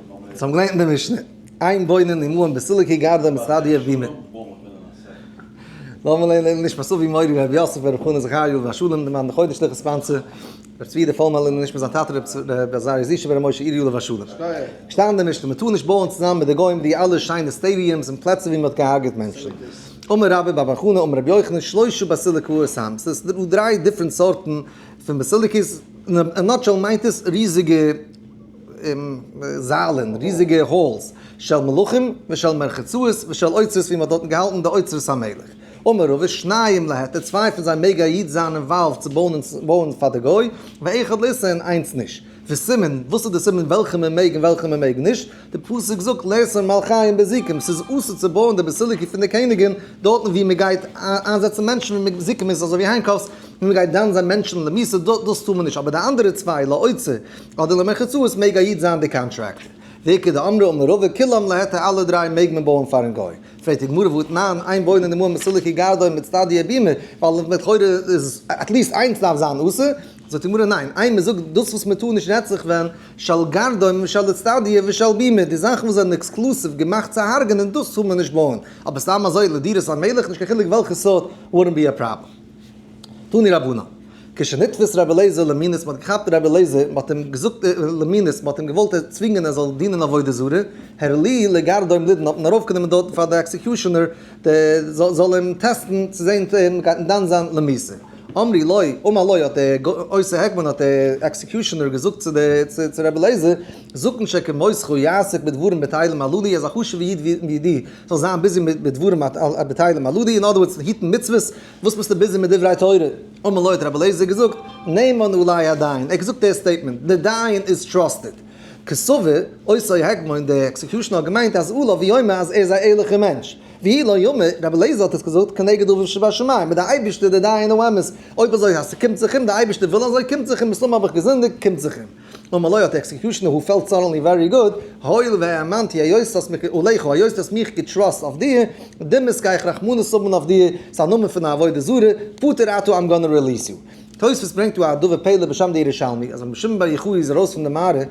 אונז האבן געלערנט אין די משנה, אין בונין עמהם בסילוקי גרדום באצטדיא בימה. לאמיר לערנען נשמת אבי מורי רבי יוסף ברב חנא זכריה עליו השלום די מאן דחודש ליכא sponsor רבי צבי דער פאלמער לעילוי נשמת זיין טאטע רבי עזריה זישע בר' משה אירי עליו השלום. געשטאנען אין די משנה, מען טאר נישט בויען צוזאמען מיט די גוים די אלע שיינע stadiums און פלעצער ווי מען האט געהארגעט מענטשן. אמר רבה בר בר חנה אמר רבי יוחנן שלושה בסיליקאות הם, ס'איז דא דריי different סארטן פון basilica's, אין א nutshell מיינט עס ריזיגע זאלן, ריזיגע halls, של מלכים ושל מרחצאות ושל אוצרות ווי מען האט דארטן געהאלטן די אוצרות המלך. אמר רבא שניים להיתר, צוויי פון זיי מעג א איד זיין involved צו בויען פאר די גוי, ואחד לאיסור און איינס נישט. וסימן, וואס איז די סימן וועלכע מען מעג און וועלכע מען מעג נישט? די פסוק זאגט לאסור מלכיהם בזיקים, ס'איז אסור צו בויען די basilica פון די קעניגען דארטן ווי מען גייט איינזעצן מענטשן ווי זיקים איז אזוי ווי handcuffs, ווי מען גייט דן זיין מענטשן למיתה, דאס טאר מען נישט, אבער די אנדערע צוויי לאוצר אדער למרחצאות מעג א איד זיין די contractor. ואיכא דאמרי אמר רבא כולם להיתר אלע דריי מעג מען בויען פארן גוי. פרעגט די גמרא והתנן, אין בונין עמהם בסילוקי גרדום באצטדיא בימה, ווייל לכאורה איז at least איינס דארף זיין אסור, זאגט די גמרא ניין, איין מען זאגט דאס וואס מען טאר נישט רעדט זיך ווען של גרדום ושל אצטדיא ושל בימה, די זאכן וואס זענען exclusive געמאכט צו הרג'נען דאס טאר מען נישט בויען, אבער סתם אזוי לדירת המלך נישט קיין חילוק וועלכע סארט wouldn't be a problem. תנו רבנן. כשנתפס רבי אליעזר למינות מען האט געכאפט רבי אליעזר מען האט אים געזאגט למינות מען האט אים געוואלט צווינגען ער זאל דינען עבודה זרה, העלוהו לגרדום לידון האט מען ארויפגענומען דארטן פאר די executioner זאל אים טעסטן צו זען צו אים גייט דן זיין למיתה. אמרו לו, אמר לו האט דער אותו הגמון האט דער executioner געזאגט צו די צו רבי אליעזר, זקן שכמותך יעסוק בדברים בטלים הללו, ער איז א חשוב'ע איד ווי דו, זאל זיין busy מיט דברים בטלים הללו, in other words היטן מצוות, וואס ביסטו busy מיט דברי תורה? אמר לו האט רבי אליעזר געזאגט, נאמן עלי הדיין, ער האט געזאגט די statement, די דיין איז trusted. קסבר, אותו הגמון, די executioner האט געמיינט אז עליו הוא אומר אז ער איז א ערליכער מענטש. והוא לא אמר, רבי אליעזר האט עס געזאגט כנגד אביו שבשמים, מיט די אייבערשטער די דיין האמת, אויב אזוי אז ס'קומט זיך אים, די אייבערשטער וויל אזוי קומט זיך אים, מסתמא האב איך געזינדיגט, קומט זיך אים. אמר לו האט די executioner who felt suddenly very good, הואיל והאמנתי היות האסט מיך עליך, היות האסט מיך גע trust אויף דיר, דמות גיי איך רחמנות האבן אויף דיר, ס'איז א נאמען פון א עבודה זרה, פטור אתה I'm gonna release you. תוספות ברענגט דא א דבר פלא בשם די ירושלמי, אז ווען רבי שמעון בר יוחאי איז ארויס פון די מערה,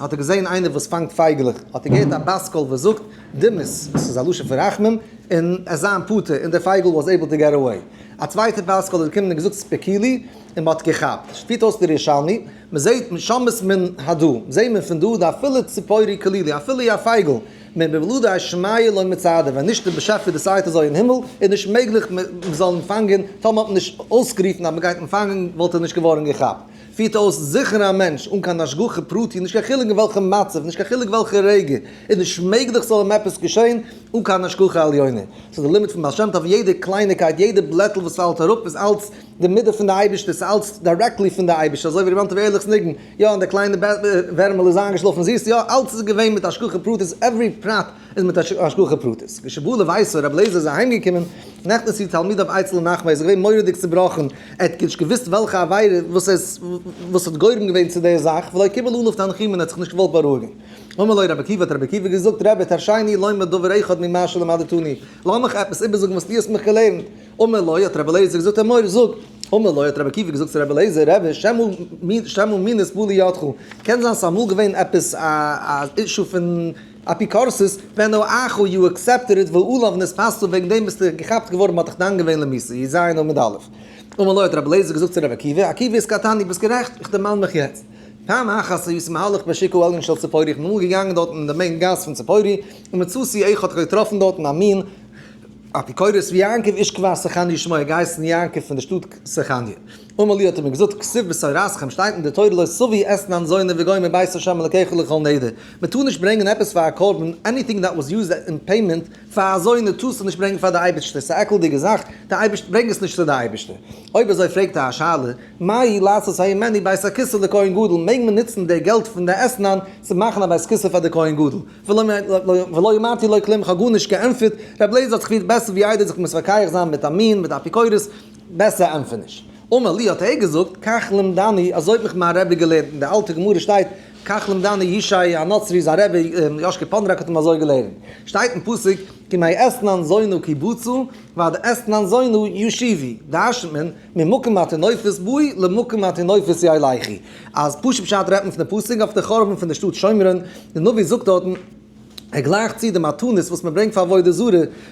האט ער געזען איינער וואס פאנגט פייגעלעך, האט ער געהערט א בת קול וואס זאגט, דמות, עס איז א לשון פון רחמים, און עס זיין פטור, און דער פייגל was able to get away. א צווייטע בת קול איז געקומען און געזאגט ספקילי, און מען האט געכאפט. פירט אויס דער ירושלמי, מען זעט משמעת מן הדא, זעט מען פון דא, דאפילו ציפורי כלילי, אפילו א פייגל, מן בבלעדי שמיא לא מצעדה, ווען נישט דער באשעפער decide אזוי אין הימל, איז נישט מעגליך מען זאל אים פאנגען, טאמער האט מען נישט אויסגערופן אז מען גייט אים פאנגען וואלט ער נישט געווארן געכאפט. פירט אויס זיכער א מענטש אן קיין השגחה פרטי, נישט קיין חילוק אין וועלכע מצב, נישט קיין חילוק וועלכע רגע, איז נישט מעגליך ס'זאל אים עפעס געשען אן קיין השגחה עליונה. ס'איז די לימוד פון בעל שם טוב, יעדע קלייניקייט, יעדע בלעטל וואס פאלט אראפ איז אלץ די מידה פון די אייבערשטער, ס'איז אלץ directly פון די אייבערשטער, אזוי ווי ר' יום טוב עהרליכ'ס ניגון, יא און די קליינע ווערעמל איז איינגעשלאפן זיס, יא אלץ איז געווען מיט השגחה פרטית, every פרט איז מיט השגחה פרטית. כשבא לביתו, רבי אליעזר איז אהיימגעקומען, נכנסו תלמידיו אצל לנחמו, ער איז געווען מורא'דיג צובראכן, ער האט נישט געוואוסט וועלכע עבירה, וואס עס וואס האט גורם געווען צו די זאך, ולא קיבל עליו תנחומין, ער האט זיך נישט געוואלט בארואיגן. אמר לו רבי עקיבא, האט רבי עקיבא געזאגט, רבי, תרשיני לומר דבר אחד ממה שלמדתני, לאמיך עפעס איבערזאגן וואס דו האסט מיך געלערנט. אמר לו, האט רבי אליעזר געזאגט, אמור, זאג. אמר לו, האט רבי עקיבא געזאגט צו רבי אליעזר, רבי, שמא מינות באה לידך, קען זיין ס'איז אמאל געווען עפעס א issue פון אפיקורסות, והן אחו you accepted it ועליו נתפסת, וועגן דעם ביסטו געכאפט געווארן, מ'האט דיך דן געווען למיתה, י ז עמוד א'. אמר לו, האט רבי אליעזר געזאגט צו רבי עקיבא, עקיבא הזכרתני, ביסט גערעכט, איך דערמאן מיך יעצט. פעם אחת הייתי מהלך בשוק העליון של ציפורי, איך בין אמאל געגאנגען דארט אין די main גאס פון ציפורי, ומצאתי אחד, איך האב געטראפן דארטן א מין אפיקורס ווי יעקב איש כפר סכניא שמו, ער געהייסן יעקב פון די שטאט סכניא. אמר לי האט ער מיר געזאגט, כתוב בתורתכם, שטייט אין די תורה לא תביא אתנן זונה וגומר בית השם אלקיך לכל נדר, מען טאר נישט ברענגען עפעס פאר א קרבן, anything that was used in payment פאר א זונה טארסטו נישט ברענגען פאר די אייבערשטער, ס'איז א עקלדיגע זאך, די אייבערשטער, ברענג עס נישט צו די אייבערשטער. אויב אזוי פרעגט ער א שאלה, מהו לעשות הימנו בית הכסא לכהן גדול, מעג מען נוצן די געלט פון די אתנן צו מאכן א בית כסא פאר די כהן גדול? ולא אמרתי לו כלום, כ'האב גארנישט געענטפערט, רבי אליעזר האט זיך געפירט בעסער ווי איידער זיך מתווכח זיין מיט א מין, מיט א אפיקורס, בעסער ענטפער נישט. אמר לי האט ער געזאגט, כך לימדני, אזוי האט מיך מיין רבי געלערנט, אין די אלטע גמרא שטייט, כך למדני ישי הנוצרי זיין רבי יאשקע פאנדראק האט אים אזוי געלערנט. שטייט אין פסוק כי מאתנן זונה כי בצו ועד אתנן זונה ישובו, דרש'נט מען ממקום הטינופת באו למקום הטינופת ילכו, אז פשוט פשט רעדט מען פון די פסוק אויף די חורבן פון די שטאט שומרון, די נביא זאגט דארטן, ער גלייכט צו די מתנות וואס מען ברענגט פאר עבודה זרה,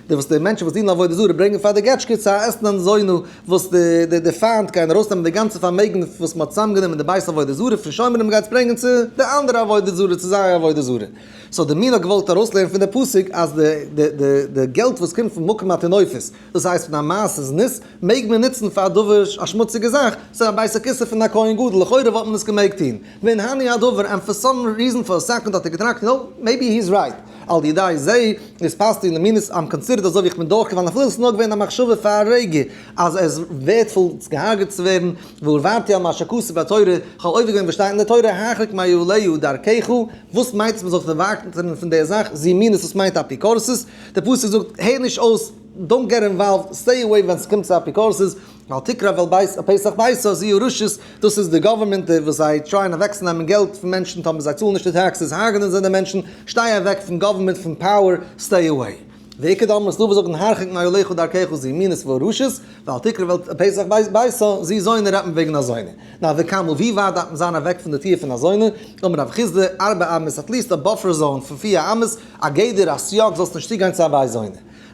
די וואס די מענטשן וואס דינען עבודה זרה ברענגען פאר די געטשקע צו א אתנן זונה, וואס די די די פיינט גייען ארויסנעמען די גאנצע פארמעגן וואס מען האט צוזאמגענומען אין די בית עבודה זרה פון שומרון מען גייט עס ברענגען צו די אנדערע עבודה זרה צו זייער עבודה זרה. so די מין האט געוואלט ארויסלערנען פון די פסוק אז די די די די געלט וואס קומט פון מקום הטינופת, דאס הייסט פון א מעשה זנות, מעג מען נוצן פאר א דבר א שמוציגע זאך, ס'איז א בית הכסא פון א כהן גדול, לכאורה וואלט מען עס געמעגט טון. והן הני הדבר, and for some reason for a second האט ער געטראכט, no, maybe he is right, על ידי זה נתפסתי למינות, I'm considered אזוי ווי איך בין דורכגעפאלן אפילו עס איז נאר געווען א מחשבה פאר א רגע אז עס איז ווערדפול געהארגעט צו ווערן, ועברתי על מה שכתוב בתורה, איך האב עובר געווען וואס שטייט אין די תורה, הרחק מעליה דרכך, וואס מיינט עס מען זאל זיך דערווייטערן פון די זאך, זו מינות וואס מיינט אפיקורסות, די פסוק זאגט הער נישט אויס, don't get involved, stay away ווען ס'קומט צו אפיקורסות, ואל תקרב אל בית פתח ביתה, זו הרשות, דאס איז די government וואס זיי try ען אוועקצונעמען געלט פון מענטשן טאמער זיי צאלן נישט די taxes הרג'נען זיי די מענטשן, שטיי אוועק פון government פון power, stay away. ואיכא דאמרי ס'דא וואס זאגן הרחק מעליך דרכך זו מינות והרשות, ואל תקרב אל פתח בית ביתה, זו זונה רעדט מען וועגן א זונה. נא וכמה ווי ווייט דארף מען זיין אוועק פון די טיר פון א זונה? אמר רב חסדא, ארבע אמות at least א buffer zone פון פיר אמות, א גדר א סייג זאלסט נישט צוגיין צו א בית זונה.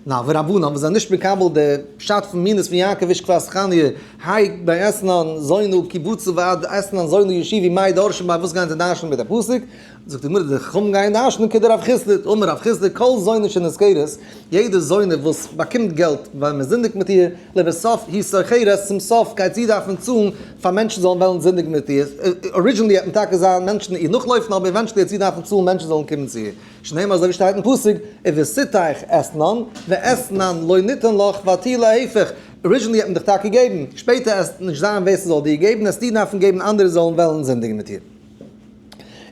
נא ורבנן וואס זענען נישט מקבל די פשט פון מינות פון יעקב איש כפת חניה, האי באתנן זונה כי בצו ועד אתנן זונה ישובו מאי דרשין ביה וואס גייען זיי דרש'נען מיט די פסוק? זאגט די גמרא די חכמים גייען דרש'נען כדרב חסדא, אמר רב חסדא כל זונה שנשכרת, יעדע זונה וואס באקומט געלט ווען מען זינדיגט מיט איר, לבסוף היא שוכרת, צום סוף גייט זי דארפן צאלן פאר מענטשן זאלן וועלן זינדיגן מיט איר, originally האט מען טאקע זיין מענטשן איר נאכלויפן אבער eventually האט זי דארפן צאלן מענטשן זאלן קומען צו איר, שנאמר אזוי ווי שטייט אין פסוק, ובשתך אתנן, ואתנן לא ניתן לך ותהי להיפך, originally האט מען דיך טאקע געגעבן, שפעטער עס נישט זיין ווער ס'זאל דיר געבן, עסטו דארפן געבן אנדערע זאלן וועלן זינדיגן מיט איר.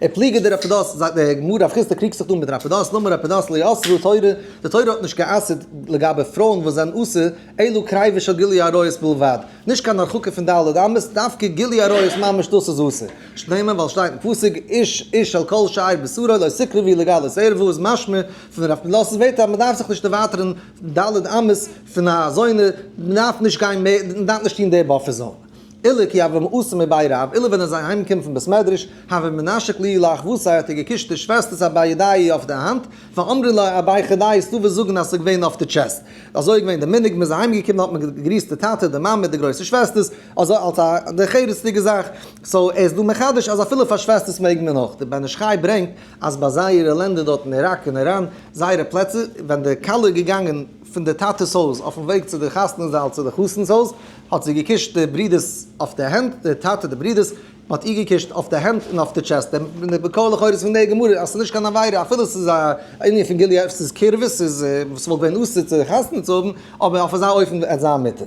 ופליגא דרב פדת, זאגט די גמרא רב חסדא קריגט זיך דא מיט רב פדת, דאמר רב פדת לא אסרה תורה, די תורה האט נישט גע'אסר'ט לגבי פרויען וואס זענען אסור, אלא קריבה של גילוי עריות בלבד, נישט קיין הרחקה פון ד' אמות, דווקא גילוי עריות ממש דאס איז אסור, שנאמר ווייל שטייט אין פסוק איש איש על כל שאר בשרו לא תקרבו לגלות ערווה איז משמע פון רב פדת'ס ווערטער אז מען דארף זיך נישט דערווייטערן ד' אמות פון א זונה, מען דארף נישט גיין מער, מען דארף נישט טון די buffer zone. עולא כי הוה אתי מבי רב, עולא ווען ער איז אהיים געקומען פון בית מדרש, הוה מנשק להו לאחוותיה האט ער געקושט די שוועסטערס אבי ידייהו אויף די האנט, ואמרי לה אבי חדייהו ס'דא וואס זאגן אז ס'איז געווען אויף די chest. אזוי איז געווען די מנהג, מ'איז אהיים געקומען האט מען געגריסט די טאטע, די מאמע, די גרויסע שוועסטערס, אזוי אלס א דרך ארצ'דיגע זאך, so ער איז דא מחדש אז אפילו פאר שוועסטערס מעג מען אויך. די בן איש חי ברענגט אז ביי זייערע לענדער דארט אין איראק און איראן, זייערע פלעצער, ווען די כלה איז געגאנגען פון די טאטע'ס הויז אויפן וועג צו די חתונה זאל צו די חתן'ס הויז, האט זי געקושט די ברידערס אויף די הענט, די טאטע די ברידערס, מען האט איר געקושט אויף די הענט און אויף די chest, די מקור לכאורה איז פון די גמרא אז ס'איז נישט קיין עבירה אפילו ס'איז א ענין פון גילוי עריות, ס'איז קירבה, ס'איז וואס וואלט געווען אסור צו חתונה צו האבן, אבער אויף אזא אופן וועט זיין מותר.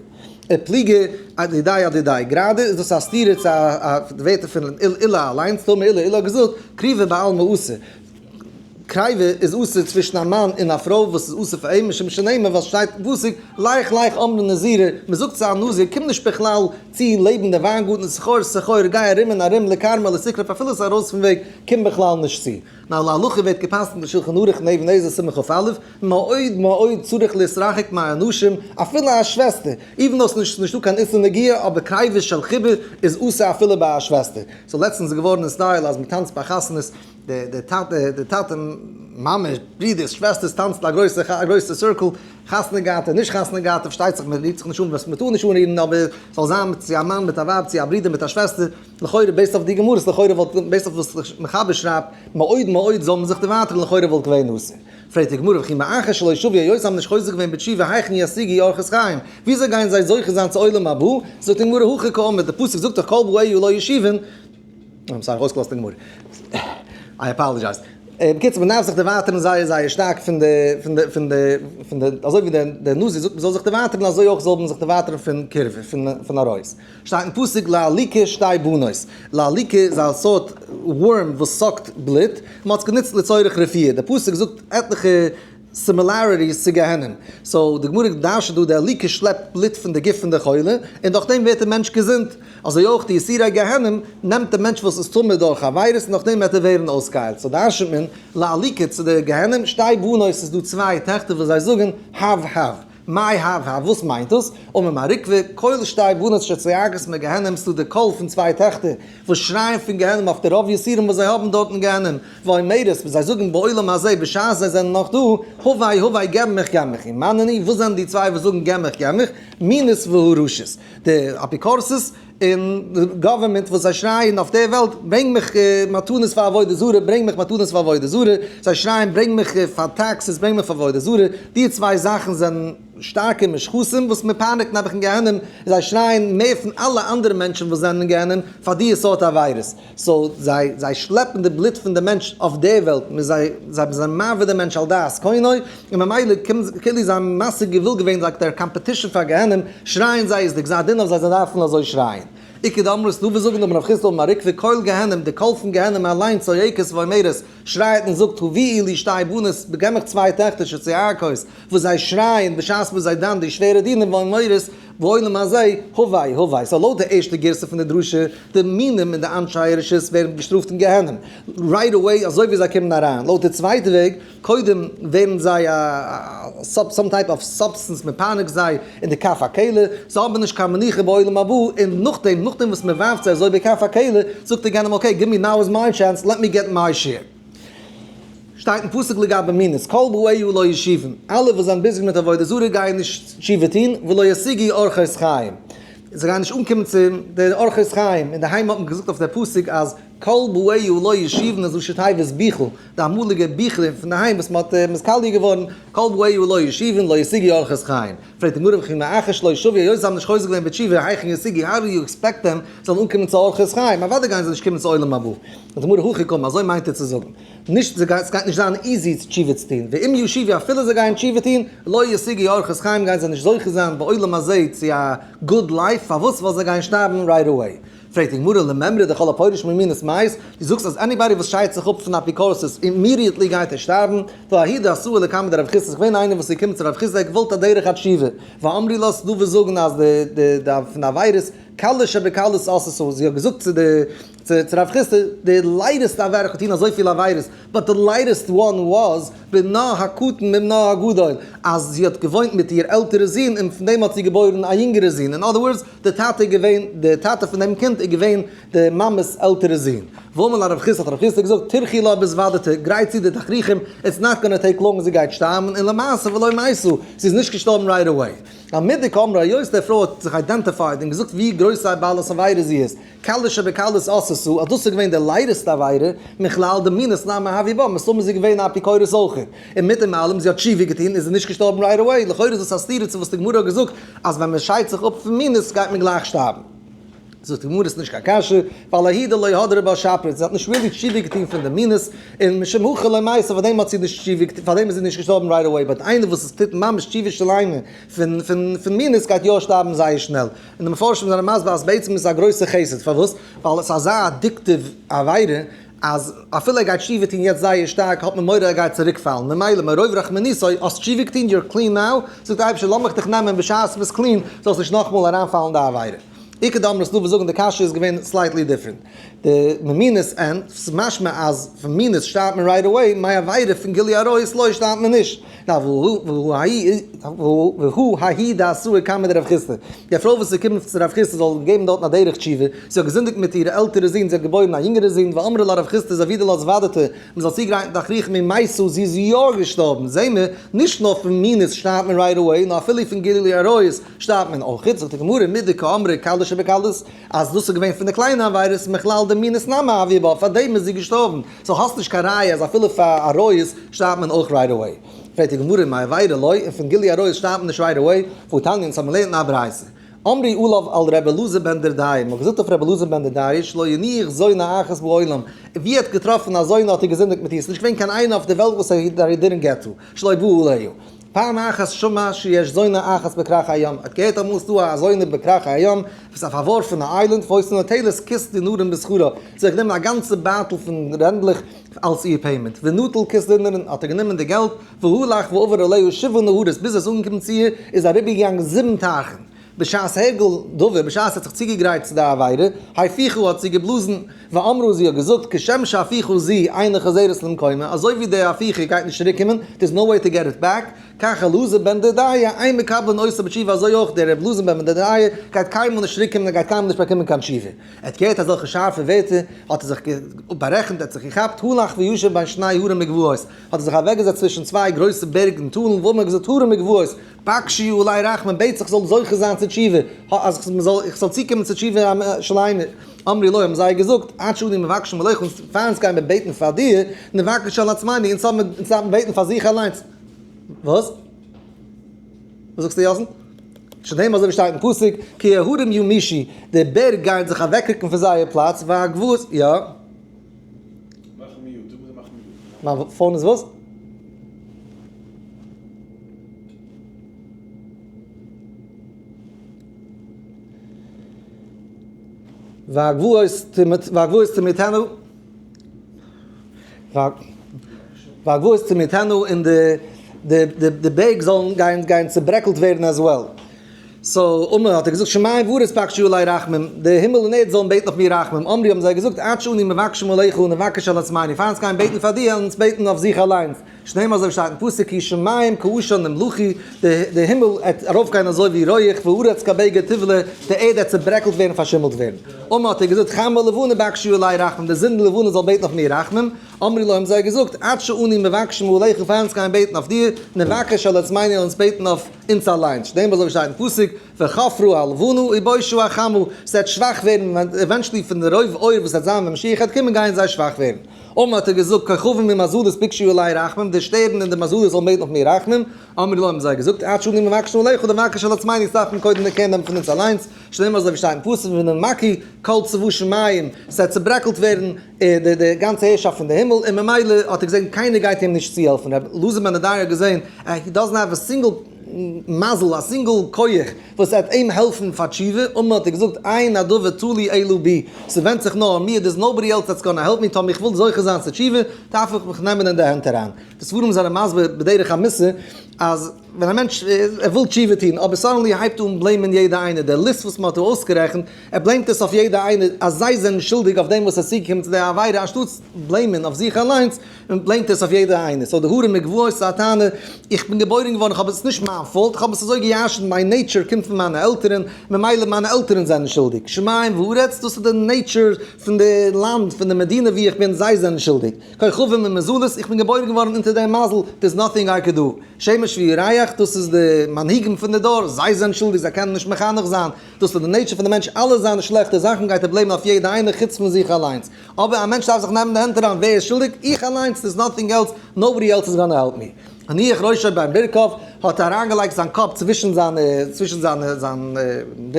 ופליגא אדידיה אדידיה, גראדע איז דאס א סתירה צו די ווערטער פון עולא אליינס, דאמר עולא, עולא האט געזאגט, קריבה בעלמא אסור. קריבה איז אסור צווישן א מאן און א פרוי וואס איז אסור פאר אים משום שנאמר ווייל ס'שטייט אין פסוק לך לך אמרה נזירה, מ'זאגט צו א נזיר קום נישט בכלל צו לעבן די וויינגארטן סחור סחור גיי ארום און ארום לכרמל לסקרף אפילו ס'איז ארויס פון וועג קום בכלל נישט צו. נאר להלכה ווערט גע'פסק'נט אין שלחן ערוך אין אבן העזר סימן כ"א, מאוד מאוד צריך להתרחק מהאנשים אפילו א שוועסטער, even though ס'איז נישטא קיין איסור נגיעה אבער קריבה של חיבה איז אסור אפילו ביי א שוועסטער. סאו לעצטנס איז געווארן אין style אז מ'טאנצט ביי חתונות די טאטע, די טאטע, מאמע, ברידערס, שוועסטערס טאנצן א גרויסע, א גרויסע circle, חתונה געהאטע, נישט חתונה געהאטע, פארשטייט זיך מען רירט זיך נישט אן וואס מען טאר נישט אנרירן, אבער ס'זאל זיין מיט צו א מאן מיט א ווייב, צו א ברודער מיט א שוועסטער, לכאורה based אויף די גמרות, לכאורה וואלט, based אויף וואס מחבר שרייבט, מאוד מאוד זאל מען זיך דערווייטערן, לכאורה וואלט געווען אסור. פרעגט די גמרא וכי מאחר שלא שובו היות זיי האבן נישט חוזר געווען בתשובה היכן ישיגו אריכות חיים, וויאזוי גייען זיי זוכה זיין צו עולם הבא, זאגט די גמרא הכי קאמר, די פסוק זאגט דאך כל באיה לא ישובון, I'm sorry, אויסגעלאזט די גמרא. I apologize. בקיצור, מ'דארף זיך דערווייטערן זייער זייער שטארק פון די, פון די, פון די, פון די, אזוי ווי דער נזיר זאגט מ'זאל זיך דערווייטערן, אזוי אויך זאל מען זיך דערווייטערן פון קירבה, פון פון עריות. שטייט אין פסוק לאליקה שתי בנות. לאליקה איז א סארט worm וואס suck ט בלוט. מ'האט עס גענוצט לצורך רפואה. דער פסוק זאגט עטליכע. similarities צו גיהנום. So די גמרא דרש'נט דא די עליקה שלעפט בלוט פון די גוף פון די חולה, און דורך דעם ווערט דער מענטש געזונט. אזוי אויך די יסורי גיהנום נעמט די מענטש וואס איז טמא דורך עבירות און דורך דעם וועט ער ווערן אויסגעהיילט. So דרש'נט מען לאליקה צו די גיהנום, שתי בנות ס'איז דא צוויי טעכטער וואס זיי זאגן הב הב. מאי הב הב? וואס מיינט דאס? אמר מר עוקבא, קול שתי בנות שצועקות מגיהנום, ס'דא די קול פון צוויי טעכטער וואס שרייען פון גיהנום אויף די רוב יסורים וואס זיי האבן דארט אין גיהנום, ואומרות, וואס זיי זאגן בעולם הזה בשעת זיי זענען נאך דא, הבא הבא געב מיך געב מיך, ומאן נינהו, וואס זענען די צוויי וואס זאגן געב מיך געב מיך? מינות והרשות, די אפיקורסות און די government וואס זיי שרייען אויף די וועלט, ברענג מיך מתנות פאר עבודה זרה, ברענג מיך מתנות פאר עבודה זרה, זיי שרייען ברענג מיך פאר taxes, ברענג מיך פאר עבודה זרה, די צוויי זאכן זענען שטארקע מושחתים וואס מען פייניגט נעבעך אין גיהנום, זיי שרייען מער פון אלע אנדערע מענטשן וואס זענען אין גיהנום פאר די סארט עבירות, so זיי שלעפן די בלוט פון די מענטש אויף די וועלט, מיט זיי זיי זענען מעביר די מענטש על דעת קונו, און ממילא קומט כאילו זיי האבן משיג גבול געווען like דער competition פאר גיהנום, שרייען זיי איז די גזר דין אויף זיי זיי דארפן אזוי שרייען. איכא דאמרי ס'דא וואס זאגן אמר רב חסדא אמר עוקבא קול גיהנום די קול פון גיהנום אליין צועקת ואומרת שרייעט און זאגט הביאו לי שתי בנות געב מיך צוויי טעכטער שצועקות וואס זיי שרייען בשעת וואס זיי דן די שווערע דינים ואומרות בעולם הזה הבא הבא. So לויט די ערשטע גירסא פון די דרשה, די מינים און די אנשי הרשות ווערן געשטראפט אין גיהנום right away אזוי ווי זיי קומען אריין. לויט די צווייטע וועג, קודם ווערן זיי א some type of substance, מען פייניגט זיי אין די כף הקלע, זיי האבן נישט קיין מנוחה בעולם הבא, און נאכדעם נאכדעם וואס מען ווארפט זיי אזוי בכף הקלע, זאגט דער גיהנום okay, give me now is my chance, let me get my share. שטייט אין פסוק לגבי מינות, כל באיה לא ישובון, אלע וואס זענען busy מיט עבודה זרה גייען נישט תשובה טון, ולא ישיגו אורחות חיים, זיי גייען נישט אנקומען צו די אורחות חיים, אינדערהיים האט מען געזאגט אויף די פסוק אז כל באיה לא ישובון איז ראשי תיבות ביכל, די אמאליגע ביכלער פון די היים וואס מען האט נתקלקל געווארן, כל באיה לא ישובון לא ישיגו אורחות חיים, פרעגט די גמרא וכי מאחר שלא שובו היות זיי האבן נישט חוזר געווען בתשובה היכן ישיגו how do you expect them זאלן אנקומען צו אורחות חיים, אוודאי גייען זיי נישט קומען צו עולם הבא. זאגט די גמרא הכי קאמר אזוי מיינט ער צו זאגן, נישט עס גייט נישט זיין easy תשובה צו טון, ואם ישובו אפילו זיי גייען תשובה טון, לא ישיגו אורחות חיים גייען זיי נישט זוכה זיין בעולם הזה צו א good life, פארוואס? ווייל זיי גייען שטארבן right away. פרעגט די גמרא למימרא דכל הפורש ממינות מית, דו זאגסט אז anybody וואס שיידט זיך אפ פון אפיקורסות immediately גייט ער שטארבן, והא ההיא דאתאי לקמיה דרב חסדא, ס'איז געווען איינער וואס איז געקומען צו רב חסדא ער האט געוואלט א דרך התשובה, ואמרי לה ס'דא וואס זאגן אז די די פון די עבירות קלה שבקלות עשתה, זי האט געזאגט צו די צו רב חסדא די lightest עבירה איך האב געטון אזויפיל עבירות, but די lightest one was בנה הקטן מבנה הגדול, אז זי האט געוואוינט מיט איר עלטערע זון און פון דעם האט זי געבוירן א יונגערע זון, in other words די טאטע איז געווען, די טאטע פון דעם קינד איז געווען די מאמע'ס עלטערע זון. ואמר לה רב חסדא, האט רב חסדא געזאגט, טירחי לה בהתבודדותה, גרייט צו די תכריכים, it's not gonna take long זי גייט שטארבן, און למעשה ולא מתה, זי איז נישט געשטארבן right away. מדקאמרה, היות די פרוי האט זיך identified און געזאגט ווי גרויס א בעלת עבירה זי איז, קלה שבקלות עשתה, אז דאס איז געווען די lightest עבירה, מכלל דמינות נמי הויא בה, מסתמא איז זי געווען א אפיקורס אויך. און מיט דעם אלעם, זי האט תשובה געטון, איז זי נישט געשטארבן right away, לכאורה איז דאס א סתירה צו וואס די גמרא האט געזאגט אז ווען מען שיידט זיך אפ פון מינות גייט מען גלייך שטארבן. זאגט די גמרא ס'איז נישט קיין קשיא, ווייל ההיא דלא הדרה בה שפרית, זי האט נישט really תשובה געטון פון די מינות, און משום הכי לא מתה, פאר דעם האט זי נישט תשובה געטון, פאר דעם איז זי נישט געשטארבן right away, but איינער וואס עס טוט ממש תשובה שלימה פון מינות גייט יא שטארבן זייער שנעל. און די מפרשים זענען מסביר אז בעצם איז עס א גרויסע חסד, פארוואס? ווייל עס איז אזא addictive עבירה, אז אפילו ער גייט תשובה טון יעצט זייער שטארק האט מען מורא ער גייט צוריק פאלן, ממילא מרוב רחמנותו האסט תשובה געטון you're clean now, זאגט דער אייבערשטער לאמיך דיך נעמען בשעת ביסט clean זאלסט נישט נאכאמאל אריינפאלן אין די עבירה. איכא דאמרי ס'דא וואס זאגן די קשיא איז געווען slightly different. די ממינות אין, ס'איז משמע אז פון מינות שטארבט מען right away, מאי עבירה פון גילוי עריות לא שטארבט מען נישט. והא ההיא דאתאי קמיה דרב חסדא, די פרוי וואס איז געקומען צו רב חסדא זאל געבן דארטן א דרך תשובה, זי האט געזינדיגט מיט אירע עלטערע זון, זי האט געבוירן א יונגערע זון, ואמרה לה רב חסדא זבידו לה זוודתא, מען זאל צוגרייטן תכריכים ומתה, זי איז יא געשטארבן, זעהן מיר, נישט נאר פון מינות שטארבט מען right away, נאר אפילו פון גילוי עריות שטארבט מען אויך, זאגט די גמרא, מדקאמרה קלה שבקלות, אז דאס איז געווען פון די קליינע עבירות, מכלל דמינות נמי הויא בה, פארדעם איז זי געשטארבן, so האסט נישט קיין ראיה אז אפילו פאר עריות שטארבט מען אויך right away. פרעגט די גמרא מאי עבירה לא, און פון גילוי עריות שטארבט מען נישט right away, והתניא אונז האבן געלערנט אין א ברייתא. אמרו עליו על ר' אלעזר בן דורדיא, מ'האט געזאגט אויף ר' אלעזר בן דורדיא שלא הניח זונה אחת בעולם, ווי ער האט געטראפן א זונה האט ער געזינדיגט מיט איר, ס'איז נישט געווען קיין איינע אויף די וועלט וואס ער didn't get to, שלא בא עליה. פעם אחת שמע שיש זונה אחת בכרך הים, האט געהערט אמאל ס'דא א זונה בכרך הים וואס איז א פארווארפענע island, והיתה נוטלת כיס דינרים בשכרה, זי האט גענומען א גאנצע בייטל פון רענדלעך אלס איר payment, ונטל כיס דינרים האט ער גענומען די געלט, והלך ועבר עליה שבעה נהרות ביז ער איז אנגעקומען צו איר איז אריבערגעגאנגען זיבן טייכן. בשעת הרגיל דבר, בשעת ער האט זיך צוגעגרייט צו די עבירה, הפיחה האט זי געבלאזן, ואמרה זי האט געזאגט, כשם שהפיחה זו אינה חוזרת למקומה, אזוי ווי די הפיחה גייט נישט צוריק קומען, there is no way to get it back, כך אלעזר בן דורדיא, אין מקבלין אותו בתשובה, אזוי אויך דער רבי אלעזר בן דורדיא גייט קיינמאל נישט צוריק קומען און גייט קיינמאל נישט באקומען קיין תשובה. ער האט געהערט אזעלכע שארפע ווערטער, האט ער זיך בארעכנט, ער האט זיך געכאפט, הלך וישב בין שני הרים וגבעות, האט ער זיך אוועקגעזעצט צווישן צוויי גרויסע בערג און טאלן, ואמר געזאגט הרים וגבעות, בקשו עלי רחמים, בעט זיך זאל זוכה זיין צו תשובה, אז איך זאל צוקומען צו תשובה שלימה. אמרו לו, האבן זיי געזאגט, עד שאנו מבקשים עליך, אונז פאר אונז גייען מיר בעטן פאר דיר, נבקש על עצמינו, אונז דארפן בעטן פאר זיך אליינס. וואס? וואס זאגסטו יאסל? שנאמר אזוי ווי שטייט אין פסוק, כי ההרים ימושו, די בערג גייען זיך אוועקרוקן פון זייער פלאץ, והגבעות, יא? מאך mute, זאג מיר מאך mute. מיין phone איז וואס? והגבעות תמוטינה, והגבעות תמוטינה און די בערג זאלן גיין צוברעקלט ווערן as well. so אמר האט ער געזאגט שמים וארץ בקשו עלי רחמים, די הימל און ערד זאלן בעטן אויף מיר רחמים, אמרו האבן זיי געזאגט עד שאנו מבקשים עליך נבקש על עצמינו, פאר אונז גייען בעטן פאר דיר אונז בעטן אויף זיך אליינס, שנאמר אזוי ווי שטייט אין פסוק כי שמים כעשן ימלחו, די הימל עט ארויפגיין אזוי ווי רויעך, והארץ כבגד תבלה, די ערד עט צוברעקלט ווערן פארשימלט ווערן. אמר האט ער געזאגט חמה ולבנה בקשו עלי רחמים, די זון און לבנה זאל בעטן אויף מיר רחמים, אמרו לו האבן זיי געזאגט עד שאנו מבקשים עליך פאר אונז גייען בעטן אויף דיר, נבקש על עצמינו אונז בעטן אויף אונז אליינס, שנאמר אזוי ווי שטייט אין פסוק, וחפרה הלבנה ובושו החמה, ס'וועט שוואך ווערן, eventually פון די רוב אור וואס וועט זיין ווען משיח וועט קומען גייען זיי שוואך ווערן. אמר האט ער געזאגט, כוכבים ומזלות בקשו עלי רחמים, די שטערן און די מזלות זאלן בעטן אויף מיר רחמים, אמרו לו האבן זיי געזאגט, עד שאנו מבקשין עליך נבקש על עצמינו, דארף מען קודם קער נעמען פון אונז אליינס, שנאמר אזוי ווי שטייט אין פסוק, ונמקו כל צבא שמים, ס'וועט צוברעקלט ווערן די גאנצע הערשאפט פון די הימל, און ממילא האט ער געזען קיינער גייט אים נישט צוהעלפן, רבי אלעזר בן דורדיא האט געזען he doesn't have a single מזל, א single כח וואס וועט אים העלפן פאר תשובה, אמר האט ער געזאגט אין הדבר תלוי אלא בי, ס'ווענדט זיך נאר אין מיר, there's nobody else that's gonna help me, טאמער איך וויל זוכה זיין צו תשובה, דארף איך מיך נעמען אין די הענט אריין. די ספרים זענען מסביר בדרך המוסר אז ווען א מענטש ער וויל תשובה טון אבער suddenly הייבט אן blame ען יעדע איינער, די list וואס מען האט דא אויסגערעכנט, ער blame ט עס אויף יעדע איינער אז זיי זענען שולדיג אויף דעם וואס עס איז צוגעקומען צו די עבירה, אנשטאטס blame ען אויף זיך אליינס, blame ט עס אויף יעדע איינער. so די הרים וגבעות איז א טענה, איך בין געבוירן געווארן, איך האב עס איז נישט מיין fault, איך האב עס אזוי געירשנט, מיין nature קומט פון מיינע עלטערן, ממילא מיינע עלטערן זענען שולדיג. שמים וארץ, דאס איז די nature פון די לאנד, פון די מדינה וואו איך בין, זיי זענען שולדיג. כוכבים ומזלות, איך בין געבוירן געווארן אונטער דעם מזל, there's nothing I could do. שמש וירח, דאס איז די מנהיגים פון די דור, זיי זענען שולדיג, זיי קענען נישט מחנך זיין, דאס איז די nature פון די מענטש, אלע זיינע שלעכטע זאכן גייט ער blame ען אויף יעדע איינער חוץ פון זיך אליינס. אבער א מענטש דארף זיך נעמען די הענט אריין, ווער איז שולדיג? איך אליינס, there's nothing else, nobody else is gonna help me. הניח ראשו בין ברכיו, האט אריינגעלייגט זיין קאפ צווישן זיינע, צווישן זיינע, זיין,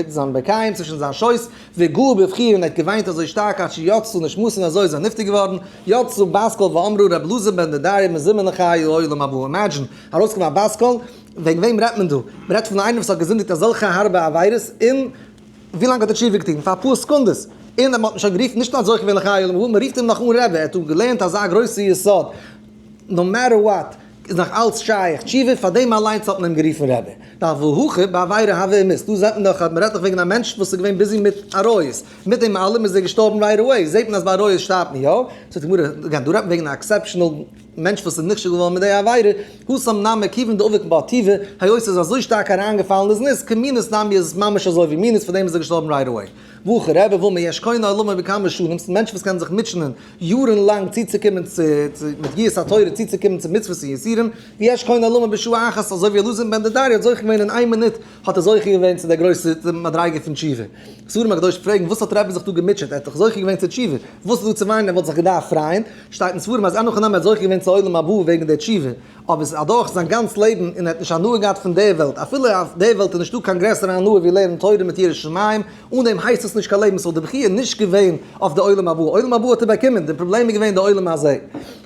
זיין ברכיים, צווישן זיין שויס, וגעה בבכי און ער האט געוויינט אזוי שטארק עד שיצאה נשמתו און אזוי איז ער נפטר געווארן, יצאה בת קול ואמרה רבי אלעזר בן דורדיא מזומן לחיי העולם הבא, imagine, ארויסגעקומען א בת קול, וועגן וועם רעדט מען דא? מען רעדט פון איינער וואס האט געזינדיגט אזעלכע הארבע עבירות און ווי לאנג האט ער תשובה געטון? פאר אפאר סעקונדעס, און מען האט אים שוין גערופן, נישט נאר זוכה געווען לחיי העולם הבא, מען רופט אים נאך אן רבי, ער האט דא געלערנט אזא גרויסע יסוד, no matter what, איז נאך אלץ שייך תשובה, פאר דעם אליינס האט מען אים גערופן רבי. דהא הכא בעבירה הוה ומית, דא זעט מען דאך אז מען רעדט דאך וועגן א מענטש וואס איז געווען busy מיט עריות, מיט דעם אלעם איז ער געשטארבן right away, זעט מען אז ביי עריות שטארבט מען יא, זאגט די גמרא, again, דא רעדט מען וועגן א exceptional מענטש וואס איז נכשל געווארן מיט די עבירה, התם נמי כיוון דעביק בה טובא, היות ער איז אזוי שטארק אריינגעפאלן אין זנות, כמינות נמי איז עס ממש אזוי ווי מינות, פאר דעם איז ער געשטארבן right away. והכא רבי ואמר יש קונה עולמו בכמה שנים, ס'איז מענטשן וואס קענען זיך מוטשענען יארן לאנג צוצוקומען צו מיט יגיעת התורה צוצוקומען צו מצוות און יסורים, ויש קונה עולמו בשעה אחת, אזוי ווי אלעזר בן דורדיא האט זוכה געווען אין איין מינוט האט ער זוכה געווען צו דער גרויסער מדריגה פון תשובה. ספרים הקדושים פרעגן וואס האט רבי זיך דא געמוטשעט, ער האט דאך זוכה געווען צו תשובה, וואס איז דא צו וויינען, ער וואלט זיך געדארפט פרייען, שטייט אין ספרים אז אין הכי נמי האט זוכה געווען צו עולם הבא וועגן דער תשובה, אבער עס איז אדורך זיין גאנץ לעבן און ער האט נישט הנאה געהאט פון דער וועלט, אפילו אויף דער וועלט איז נישטא קיין גרעסערע הנאה ווי לערנען תורה מיט יראת שמים, אן דעם הייסט עס נישט קיין לעבן, ס'וואלט די בכיה נישט געווען אויף די עולם הבא, עולם הבא האט ער באקומען, די פראבלעם איז געווען די עולם הזה.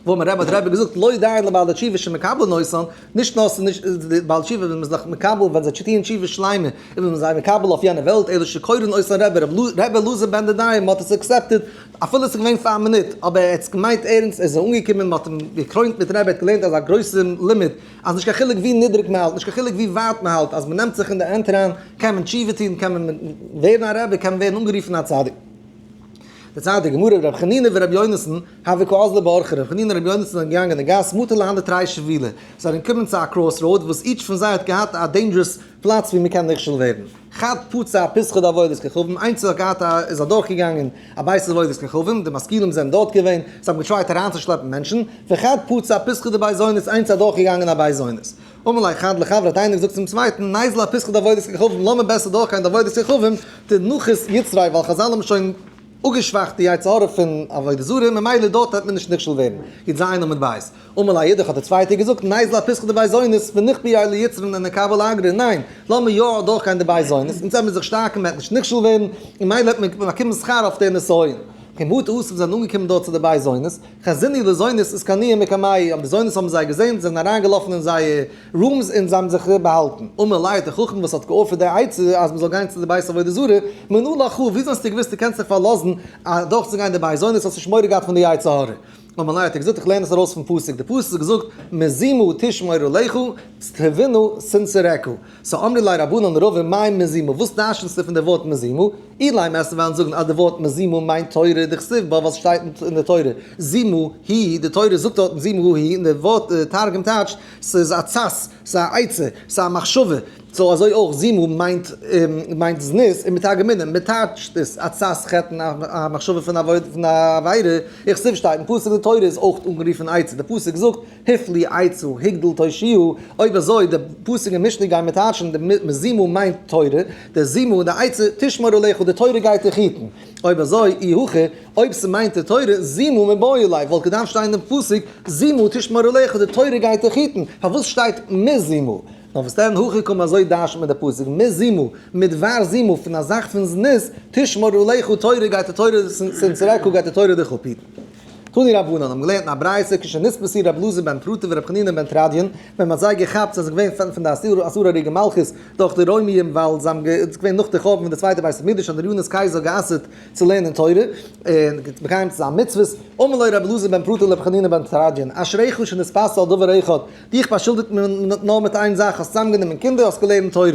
ואמר רבי האט רבי געזאגט לא דיין לבעלי תשובה שמקבלין אותן, נישט נאר ס'איז נישט די בעלי תשובה ווען מ'איז נאך מקבל ווען זיי טוען תשובה שלימה איז מען זיי מקבל אויף יענע וועלט אלא שקורין אותן רבי רבי אלעזר בן דודאי מ'האט עס accepted אפילו עס איז געווען פאר א מינוט אבער ער האט עס געמיינט ערנסט ער איז אנגעקומען מ'האט אים געקרוינט מיט רבי ער האט געלערנט אזא גרויסע לימוד אז נישט קיין חילוק ווי נידריג מ'האלט נישט קיין חילוק ווי ווייט מ'האלט אז מ'נעמט זיך אין די הענט אריין קען מען תשובה טון קען מען ווערן א רבי קען מען ווערן אנגערופן א צדיק. דערציילט די גמרא רבי חנינא ורבי יונתן הוו קאזלי באורחא, רבי חנינא און רבי יונתן זענען געגאנגען אין די גאס מטו להנהו תרי שבילי, זיי זענען געקומען צו א cross road וואס each פון זיי האט געהאט א dangerous פלאץ ווי מען קען נכשל ווערן, חד פצע אפיתחא דעבודת כוכבים, איינס האט געהאט א איז אדורך געגאנגען א בית עבודת כוכבים, די משכילים זענען דארט געווען, זיי האבן געטרייט אריינצושלעפן מענטשן, וחד פצע אפיתחא דבי זונות, איינס איז אדורך געגאנגען א בית זונות. אמר ליה חד לחבריה האט איינער געזאגט צום צווייטן, ניזיל אפיתחא דעבודת כוכבים, לאמיר בעסער דורכגיין די עבודת כוכבים, דנחית יצריה, ווייל חזל האבן שוין אפגעשוואכט די יצר הרע פון עבודה זרה, ממילא דארט וועט מען נישט נכשל ווערן. י"ז עמוד ב'. אמר ליה אידך האט דער צווייטער געזאגט, ניזיל אפיתחא דבי זונות, ונכבייה ליצרן ונקבל אגרא, ניין, לאמיר יא אדורכגיין די בית זונות, אונז וועלן מיר זיך שטארקן מען וועט נישט נכשל ווערן, און ממילא וועט מען באקומען שכר אויף די נסיון. כי מטו אתו זענען אנגעקומען דארט צו די בית זונות, חזינהו לזונות אתכנייא מקמייהו, האבן די זונות האבן זיי געזען, זענען אריינגעלאפן אין זייער rooms און זיי האבן זיך באהאלטן. אמר ליה דער חכם וואס האט געאפערט די עצה אז מען זאל גיין צו די בית עבודה זרה, מנא לך, וויאזוי האסטו געוואוסט דו קענסט זיך פארלאזן אדורכצוגיין די בית זונות, האסט נישט מורא געהאט פון די יצר הרע? אמר ליה האט ער געזאגט איך לערן עס ארויס פון פסוק, די פסוק זאגט מזימה תשמור עליך, תבונה תנצרך. סא אמרי ליה רבנן לרבא מאי מזימה, וואס דרש'נסטו פון די ווארט מזימה? אילימא וועסטו וועלן זאגן אז די ווארט מזימה מיינט תורה דכתיב בה ווייל ס'שטייט אין די תורה זימה היא, די תורה זאגט דארטן זימה היא און די ווארט תרגום טייטשט ס'איז א צס, ס'איז א עצה, ס'איז א מחשבה, so אזוי אויך זימה מיינט מיינט זנות און מתרגמינן מ'טייטשט עס עצת חטא א מחשבה פון עבירה, וכתיב שטייט אין פסוק די תורה איז אויך אנגערופן עצה, די פסוק זאגט. הפליא עצה הגדיל תושיה, אויב אזוי די פסוק אין משלי גייען מיר טייטשן די מזימה מיינט תורה, די זימה און די עצה תשמור עליך די תורה גייט דיך היטן, אויב אזוי אי הכי אויב ס'מיינט די תורה זימה מיבעי ליה וואלט געדארפט שטיין אין פסוק זימה תשמור עליך די תורה גייט דיך היטן, פארוואס שטייט מזימה? נאר וואס דען הכי קאמר אזוי דרש'נט מען די פסוק מזימה מדבר זימה פון א זאך פון זנות תשמור עליך תורה גייט די תורה תנצרך גייט די תורה דיך אפהיטן. תנו רבנן האבן געלערנט אין א ברייתא כשנתפסו רבי אלעזר בן פרטא ורבי חנינא בן תרדיון, ווען מ'האט זיי געכאפט זענען זיי געווען פון די עשרה הרוגי מלכות דורך די רוימיים ווייל זיי האבן געווען נאך די חורבן פון די צווייטע בית המקדש האט אדריאנוס קייזער גע'אסר'ט צו לערנען תורה און מקיים צו זיין מצוות, אמר לו רבי אלעזר בן פרטא לרבי חנינא בן תרדיון אשריך שנתפסת על דבר אחד, דיך באשולדיגט מען נאר מיט איין זאך האסט צוזאמגענומען קינדער האסט געלערנט תורה,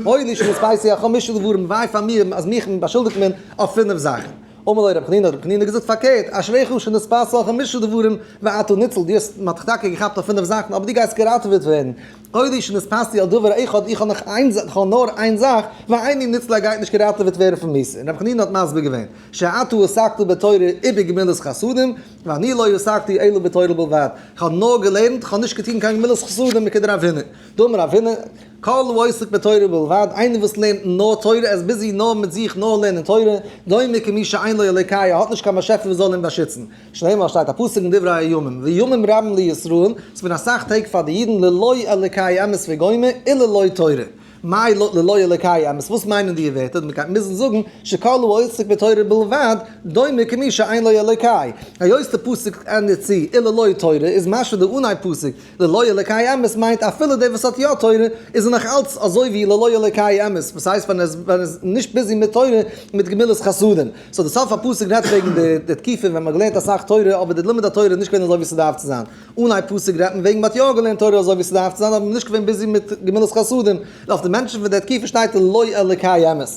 אוי לי שנתפסתי על חמשה דברים וויי פאר מיר אז מיך באשולדיגט מען אויף פינף זאכן. אמר לו רבי חנינא, האט רבי חנינא געזאגט פארקערט, אשריך שנתפסת על חמשה דברים ואתה ניצול, דו האסט, מען האט דיך טאקע געכאפט אויף פינף זאכן, אבער דו גייסט געראטעוועט ווערן, אוי לי שנתפסתי על דבר אחד, איך האב נאך איין זאך, איך האב נאר איין זאך, ואיני ניצול ער גייט נישט געראטעוועט ווערן פון מיתה, און רבי חנינא האט מסביר געווען, שאתה עסקת בתורה ובגמילות חסדים, ואני לא עסקתי אלא בתורה בלבד, איך האב נאר געלערנט, איך האב נישט געטון קיין גמילות חסדים וכדרב הונא, דאמר רב הונא, כל העוסק בתורה בלבד, איינער וואס לערנט נאר תורה, ער איז busy נאר מיט זיך נאר לערנען תורה, דומה כמי שאין לו אלוקי, ער האט נישט קיין באשעפער וואס זאל אים באשיצן. שנאמר שטייט א פסוק אין דברי הימים, וימים רבים לישראל, ס'געווען אסאך טעג פאר די אידן ללא אלוקי אמת וגומר, איללא תורה. מאי ללא אלוקי אמת, וואס מיינען די ווערטער? מען גייט מוזן זאגן, שכל העוסק בתורה בלבד, דומה כמי שאין לו אלוקי. היות די פסוק ענדיגט צו איללא תורה, איז משמע די אנהייב פסוק, ללא אלוקי אמת מיינט אפילו דער וואס האט יא תורה איז ער נאך אלץ אזוי ווי ללא אלוקי אמת, וואס הייסט ווען ער איז נישט busy מיט תורה מיט גמילות חסדים. so די סוף הפסוק רעדט וועגן די תקופה ווען מ'האט געלערנט אסאך תורה אבער די לימוד התורה איז נישט געווען אזוי ווי ס'דארף צו זיין. אנהייב פסוק רעדט מען וועגן מ'האט יא געלערנט תורה אזוי ווי ס'דארף צו זיין אבער מ'איז נישט געווען busy מיט גמילות חסדים. אויף די מענטשן פון די תקופה שטייט ללא אלוקי אמת.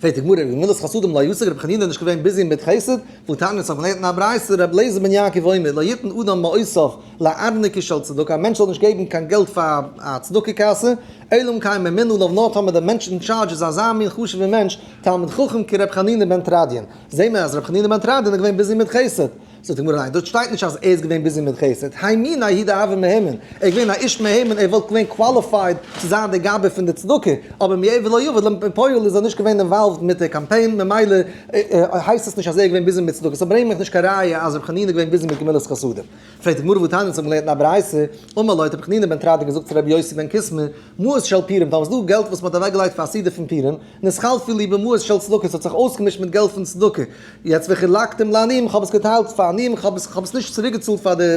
פרעגט די גמרא, גמילות חסדים לא עסק, רבי חנינא איז נישט געווען busy מיט חסד, והתניא האט געלערנט אין א ברייתא, רבי אליעזר בן יעקב אומר, לא יתן אדם מעותיו לארנקי של צדקה, א מענטש זאל נישט געבן קיין געלט פאר א צדקה קאסע, אלא אם כן ממונה עליו נאר טאמער דער מענטש אין טשארדזש איז אזא מין חשוב'ער מענטש, תלמיד חכם כרבי חנינא בן תרדיון. זעהן מיר אז רבי חנינא בן תרדיון איז געווען busy מיט חסד. זאגט די גמרא ניין, דארט שטייט נישט אז ער איז געווען busy מיט חסד, הי מינה הוא דהוה מהימן, ער איז געווען א איש מהימן, ער וואלט געווען qualified צו זיין דער גבאי פון די צדקה, אבער מעבר לא יבוא, לפועל איז ער נישט געווען involved מיט די קאמפיין, ממילא הייסט עס נישט אז ער איז געווען busy מיט צדקה, so ברענג מיך נישט קיין ראיה אז רבי חנינא איז געווען busy מיט גמילות חסדים. פרעגט די גמרא והתניא אונז האבן געלערנט אין א ברייתא, אמר לו האט רבי חנינא בן תרדיון געזאגט צו רבי יוסי בן קיסמא, מעות של פורים, טאמער איז דא געלט וואס מען האט אוועקגעלייגט פאר א סעודה פון פורים, נתחלפו לי במעות של צדקה, עס האט זיך אויסגעמישט מיט געלט פון צדקה, יעצט וחילקתים לעניים, איך האב עס געטיילט פאר. עניים, איך האב עס, איך האב עס נישט צוריקגעצאלט פאר די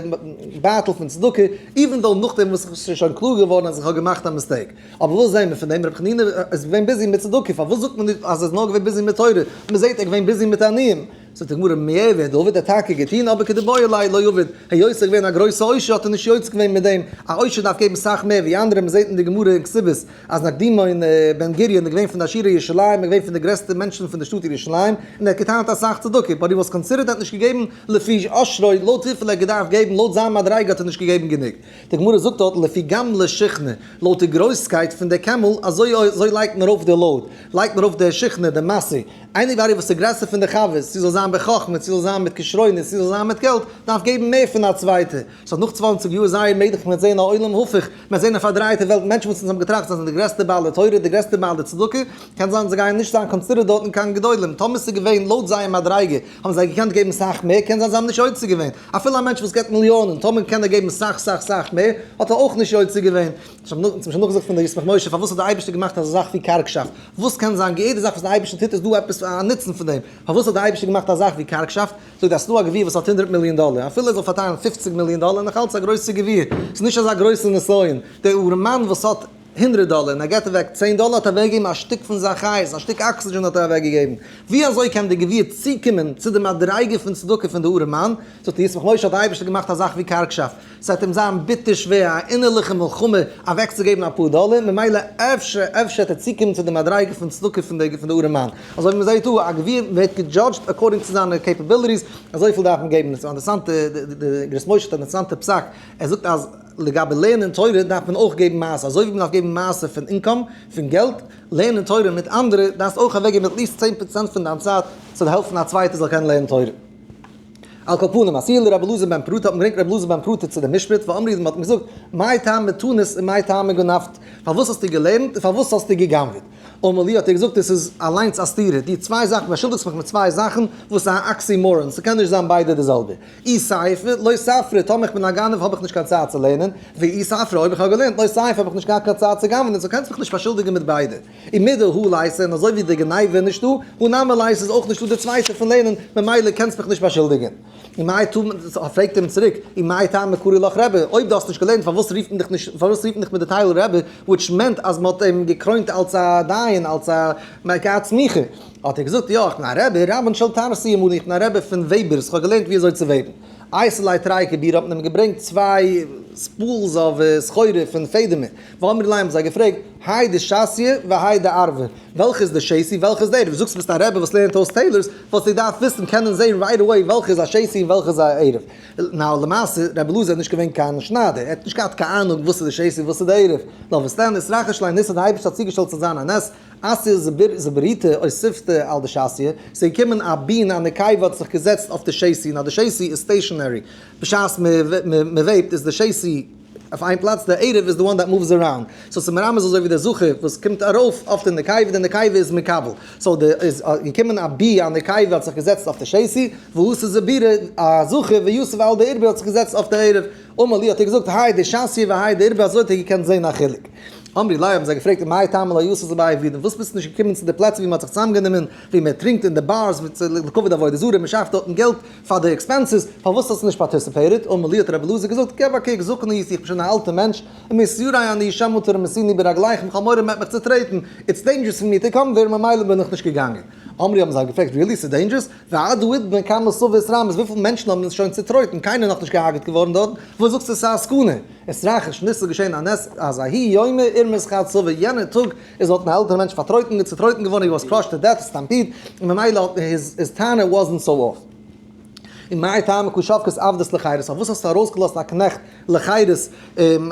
בייטל פון צדקה, even though נאכדעם וואס עס איז שוין קלאר געווארן אז איך האב געמאכט א mistake. אבער וואס זעהן מיר פון דעם? רבי חנינא איז געווען busy מיט צדקה, פארוואס זאגט מען נישט אז ער איז נאר געווען busy מיט תורה? מען זעהט ער איז געווען busy מיט עניים. זאגט די גמרא, מיעבד עביד, ער האט טאקע געטון, אבער כדבעי ליה לא עביד, היות ער איז געווען א גרויסע עושר האט ער נישט יוצא געווען מיט דעם, א עושר דארף געבן סאך מער ווי אנדערע, מען זעט אין די גמרא אין כתובות אז נקדימון בן גוריון איז געווען פון די עשירי ירושלים, ער איז געווען פון די גרעסטע מענטשן פון די שטאט ירושלים, און ער האט געטיילט אסאך צדקה, but he was considered ער האט נישט געגעבן לפי עושרו, לויט וויפיל ער האט געדארפט געבן, לויט זיין מדריגה האט ער נישט געגעבן גענוג. די גמרא זאגט דארט לפי גמלא שיחנא, לויט די גרויסקייט פון די קעמל, אזוי אזוי לייגט מען ארויף די load, לייגט מען ארויף די שיחנא, די משא, anybody וואס איז גרעסער פון די חבר, צו זאל זיין בחכמה, צו זאל זיין מיט כשרונות, צו זאל זיין מיט געלט, דארף געבן מער פון א צווייטע. so נאך 20 יאר זייער מעגליך מ'וועט זען א עולם הפוך, מ'וועט זען א פארדרייטע וועלט, מענטשן וואס אונז האבן געטראכט זיי זענען די גרעסטע בעלי תורה, די גרעסטע בעלי צדקה, קען זיין זיי גייען נישט זיין considered דארטן קיין גדולים, טאמער ס'איז געווען לויט זייער מדריגה, האבן זיי געקענט געבן סאך מער, קען זיין זיי האבן נישט יוצא געווען. אפילו א מענטש וואס געבט מיליאנען, טאמער קען ער געבן סאך סאך סאך מער, האט ער אויך נישט יוצא געווען. כ'האב שוין נאכגעזאגט פון דער ישמח משה, פארוואס האט דער אייבערשטער געמאכט אזא זאך ווי קארגשאפט? וואס קען זיין, יעדע זאך וואס דער אייבערשטער טוט איז דא עפעס א נוצן פון דעם. פארוואס האט דער אייבערשטער געמאכט א זאך ווי קארגשאפט? זאגט אז ס'דא א גביר וואס האט 100 מיליאן דאלער, אפילו ער זאל פארטיילן 50 מיליאן דאלער, נאך אלץ א גרויסע גביר. ס'איז נישט אזא גרויסע נסיון. דער ארעמאן וואס האט 100 דאלער און ער געבט אוועק 10 דאלער, האט ער אוועקגעגעבן א שטיק פון זיין חיות, א שטיק oxygen האט ער אוועקגעגעבן. ווי אזוי קען דער גביר צוקומען צו די מדריגה פון צדקה פון די ארעמאן? זאגט דער ישמח משה, האט דער אייבערשטער געמאכט א זאך ווי קארגשאפט. ס'וועט אים זיין ביטער שווער, א אינערליכע מלחמה אוועקצוגעבן אפאר דאלער, ממילא אפשר, אפשר וועט ער צוקומען צו די מדריגה פון צדקה פון די ארעמאן. אזוי ווי מ'זעט דא, א גביר ווערט גע judged according צו זיינע capabilities, אזויפיל דארף מען געבן. ס'איז אינטערעסאנט, די אגרות משה האט א אינטערעסאנטע פסק, ער זאגט אז לגבי לערנען תורה דארף מען אויך געבן מעשר, אזוי ווי מ'דארף געבן מעשר פון income, פון געלט, לערנען תורה מיט אנדערע, דארפסט אויך אוועקגעבן at least 10% פון דיין צייט צו העלפן א צווייטער זאל קענען לערנען תורה. על כל פנים, אתאי לרבי אלעזר בן פרטא, האט מען געברענגט רבי אלעזר בן פרטא צו דעם משפט, ואמרי, מען האט אים געזאגט, מאי טעמא תנית ומאי טעמא גנבת, פארוואס האסטו געלערנט און פארוואס האסטו גע'גנב'עט? אמר להו האט ער געזאגט, עס איז אליינס א סתירה, די צוויי זאכן, באשולדיגסט מיך מיט צוויי זאכן וואס איז א oxymoron, ס'קען נישט זיין ביידע די זעלבע. אי סייפא, לא ספרי, טאמער איך בין א גנב האב איך נישט קיין צייט צו לערנען, ואי ספרי, אויב איך האב געלערנט, לא סייפא, האב איך נישט געהאט קיין צייט צו גנב'ענען, so קענסט מיך נישט באשולדיגן מיט ביידע. ומדהא ליתא, און אזוי ווי די גניבה איז נישטא, הא נמי ליתא איז אויך נישטא די צווייטע פון לערנען, ממילא קענסט מיך נישט באשולדיגן. ומאי טעמא, פרעגט אים צוריק, ומאי טעמא קרו לך רבי, אויב דו האסט נישט געלערנט פארוואס רופט מען דיך נישט, פארוואס רופט מען דיך מיט די title רבי, which meant אז מען האט אים געקרוינט אלס א דיין, אלס א מגעת סמיכה. האט ער געזאגט, יא, איך בין א רבי, רבן של טרסיים אני, איך בין א רבי פון וועבערס, איך האב געלערנט ווי אזוי צו וועבן. אייתי ליה תרי כבירי האט מען אים געברענגט צוויי spools of סחורה פון פעדעמער. ואמרי ליה האבן זיי געפרעגט, האי דשסיא והאי דערבא, וועלכע איז די שתי, וועלכע איז די ערב? זאגסט ביסט א רבי וואס לערנט אויס tailors, וואלסטו געדארפט וויסן, קענען זען right away וועלכע איז א שתי און וועלכע איז א ערב. now למעשה, רבי אלעזר איז נישט געווען קיין שניידער, ער האט נישט געהאט קיין אהנונג וואס איז די שתי און וואס איז די ערב. נאר וואס דען, אתרחיש ליה ניסא, די אייבערשטער האט צוגעשטעלט צו זיין א נס, אתיא זיבורתא אותבתה על דשסיא, ס'איז געקומען א בין, א נקבה האט זיך געזעצט אויף די שתי, now די שתי איז stationary, בשעת מ'וועבט איז די שתי אויף איין פלאץ, די ערב איז the one that moves around, so ס'איז מרמז אזוי ווי די זכר וואס קומט ארויף אויף די נקבה, די נקבה איז מקבל, so די איז געקומען א בי א נקבה האט זיך געזעצט אויף די שתי, ואתא זיבורא א זכר ויתיב על דערבא האט זיך געזעצט אויף די ערב, אמר להו האט ער געזאגט האי דשסיא והאי דערבא אזוי האט ער געקענט זען א חילוק. אמרי ליה האבן זיי געפרעגט מאי טעמא לא אתית לבי עבידן וואס ביסטו נישט געקומען צו די פלעצער ווי מען האט זיך צוזאמגענומען ווי מען טרינקט אין די bars לכבוד עבודה זרה מען שאפט דארטן געלט פאר די expenses פארוואס האסטו נישט participated? אמר להו האט רבי אלעזר געזאגט געב א קוק זקן הייתי איך בין שוין א אלטע מענטש ומתיירא אני שמא תרמסוני ברגליכם איך האב מורא מען וועט מיך צוטרעטן it's dangerous for me to come there ממילא בין איך נישט געגאנגען. אמרי האבן זיי געפרעגט really ס'איז dangerous? ועד האידנא כמה סבי אתרמס וויפיל מענטשן האבן שוין צוטרויטן קיינער נאכנישט געהארגעט געווארן דארט וואס זאגסטו ס'איז א סכנה? אתרחיש ניסא איז געשען א נס אז ההוא יומא אירמס חד סבא יענער טאג איז דארט אן עלטערע מענטש פארטרויטן צוטרויטן געווארן he was crushed to death stampede און ממילא האט his טענה wasn't so off. ומאי טעמא קא שבקת עבדת לחירות פארוואס האסטו ארויסגעלאזט א קנעכט לחירות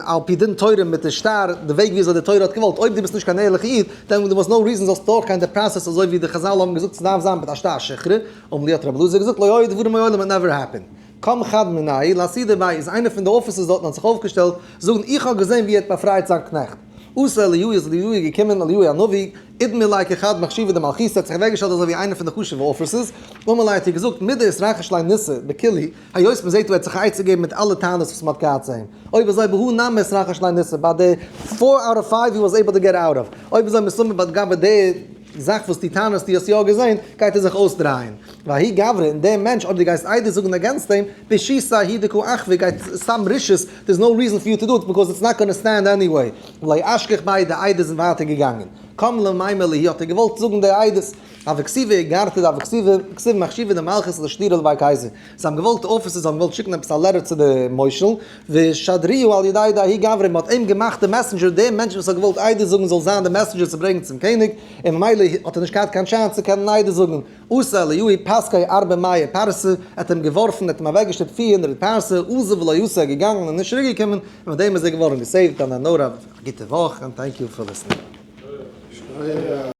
על פי דין תורה מיט די שטר די וועג וויאזוי די תורה האט געוואלט אויב דו ביסט נישט קיין ערליכע איד then there was no reason זאלסט דורכגיין די process אזוי ווי די חזל האבן געזאגט ס'דארף זיין מיט א שטר שחרור אמר להו האט רבי אלעזר געזאגט לא היו דברים מעולם it never happened. קם חד מינייהו לאסהודי ביה איז איינער פון די officers דארטן האט זיך אויפגעשטעלט זאגן איך האב געזען ווי ער האט באפרייט זיין קנעכט. אתא אליהו איז אליהו געקומען אליהו הנביא, אידמי ליה כחד מחשיבי דמלכותא האט זיך אוועקגעשטעלט אזוי ווי איינער פון די חשוב'ע officers, אמר ליה האט ער געזאגט מדאתרחיש ליה ניסא בכולהו, היות מ'זעט דא ער האט זיך א עצה געגעבן מיט אלע טענות וואס מ'האט געהאט צו אים, אויב אזוי בהא נמי אתרחיש ליה ניסא ביי די four out of five he was able to get out of, אויב אזוי מסתמא ביי גבי די. זאך וואס דו טענה'סט דו האסט יא געזען, גייט ער זיך אויסדרייען. וההוא גברא, און דער מענטש אויב דו גייסט עדות זאגן against אים, ברשותא הוא דקא אחוי גייט סתם רשעות, there's no reason for you to do it because it's not gonna stand anyway. ולא אשכח ביה די עדות זענען ווייטער געגאנגען. קם למימר להו האט ער געוואלט זאגן די עדות. הוה כתיבא איגרתא דהוה כתיבא כתיב מחשיבי דמלכותא לשטורא לבי קיסר. זיי האבן געוואלט officers האבן געוואלט שיקן עפעס א letter צו די מושל, ושדרוה על ידיה דההוא גברא, מען האט אים געמאכט די messenger, דער מענטש וואס האט געוואלט עדות זאגן זאל זיין די messenger צו ברענגן צום קעניג, און ממילא האט ער נישט געהאט קיין chance צו קענען עדות זאגן. אתא אליהו פסקיה ארבע מאה פרסה, ער האט אים געווארפן, ער האט אים אוועקגעשטופט 400 פרסה, אזל ולא אתא, ער איז געגאנגען און נישט צוריק געקומען, און מיט דעם איז ער געווארן גע save ט, און א נאר א גוטע וואך, און thank you for listening.